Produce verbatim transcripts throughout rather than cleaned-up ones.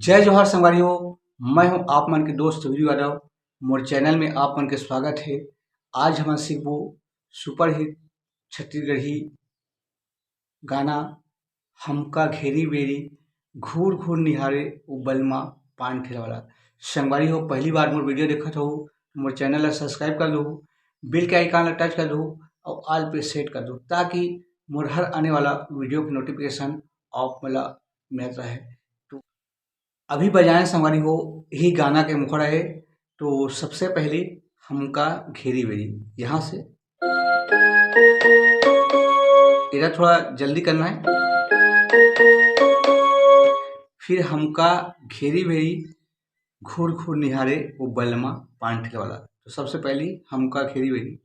जय जोहार संगवारी हो, मैं हूं आप मन के दोस्त वीरू यादव। मोर चैनल में आप मन के स्वागत है। आज हम सीखबो सुपरहिट छत्तीसगढ़ी गाना हमका घेरी बेरी घूर घूर निहारे उ बलमा पान ठेला वाला। संगवारी हो, पहली बार मोर वीडियो देखत हो, मोर चैनल ला सब्सक्राइब कर दो, बेल के आइकन ला टच कर दो और ऑल पे सेट कर दो, ताकि मोर हर आने वाला वीडियो के नोटिफिकेशन आप मन ला मिलत रहे। तो अभी बजाएं संगवारी हो, यही गाना के मुखड़ा है। तो सबसे पहले हमका घेरी बेरी, यहाँ से इधर थोड़ा जल्दी करना है। फिर हमका घेरी बेरी घूर घूर निहारे वो बलमा पान ठेला वाला। तो सबसे पहले हमका घेरी बेरी,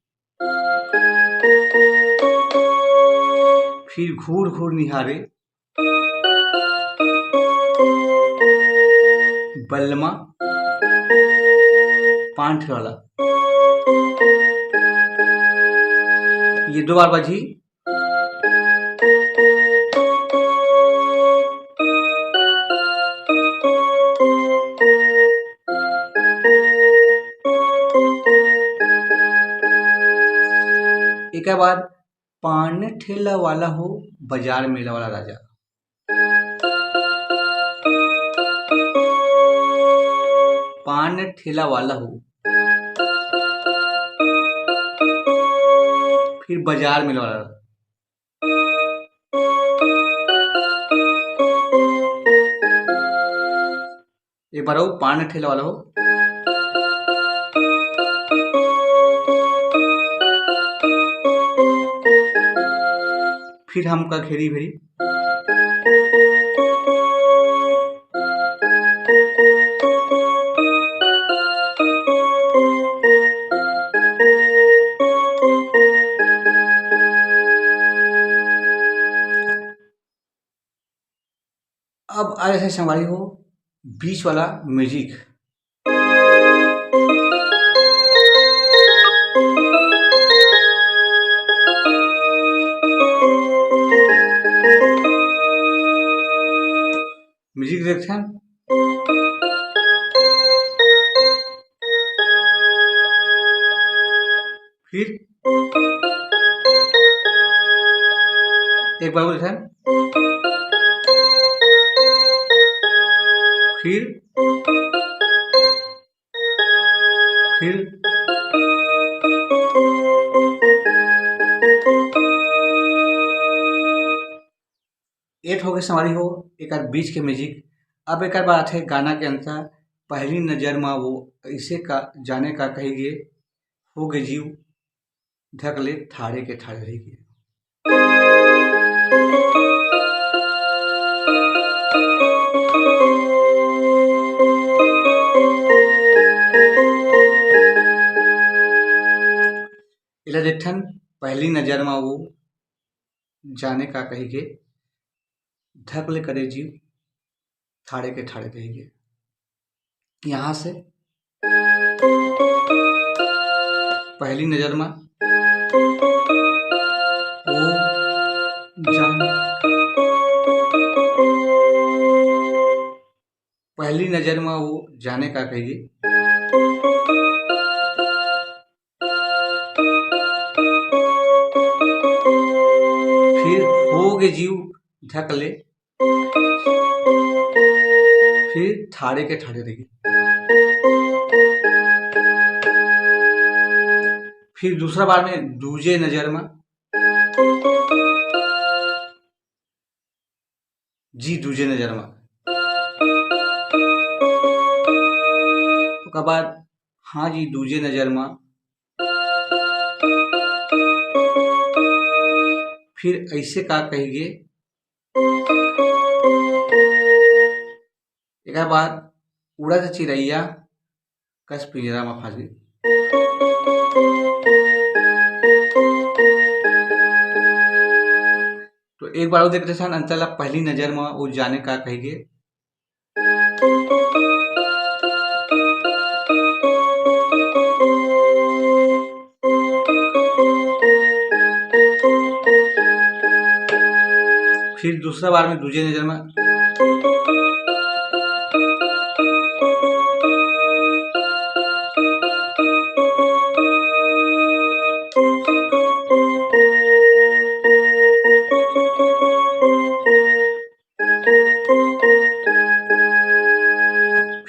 फिर घूर घूर निहारे बलमा पान ठेला वाला। ये दो बार बाजी। एक बाद पान ठेला वाला हो, बाजार मेला वाला राजा। पान ठेला वाला हो, फिर बाजार मेला वाला। एक बार हो, पान ठेला वाला हो। फिर हमका घेरी बेरी। अब आ जाते हैं संगवारी हो, बीच वाला म्यूजिक। म्यूजिक देखते हैं। फिर एक बार और देखते हैं। फिर फिर एट हो गए संगवारी हो, एक बीच के म्यूजिक। अब एक बात है गाना के अंदर, पहली नजर मा वो ऐसे का जाने का कही गे, हो गए जीव धक ले ठाड़े के ठाड़े रही गे। एला देखथन, पहली नजर मा वो जाने का कही के, धक ले करे जीव, ठाड़े के ठाड़े रही गे। यहाँ से पहली नजर मा वो जाने, पहली नजर मा वो जाने का कही गे। फिर हो गे जीव धक ले, फिर ठाड़े के ठाड़े रही। फिर दूसरा बार में दूजे नजर मा, जी दूजे नजर मा। ओकर बाद हाँ जी दूजे नजर मा। फिर ऐसे का कही गे, एक बाद उड़त चिरैया कस पिंजरा मा फंस गे। तो एक बार वो देख लेथन अंतर ला, पहली नजर मा वो जाने का कही गे। फिर दूसरा बार में दूजे नजर मा।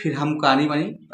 फिर हम कहानी बनी।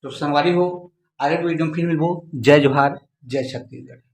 तो संगवारी हो, आगे के video में फिर मिलबो। जय जोहार, जय छत्तीसगढ़।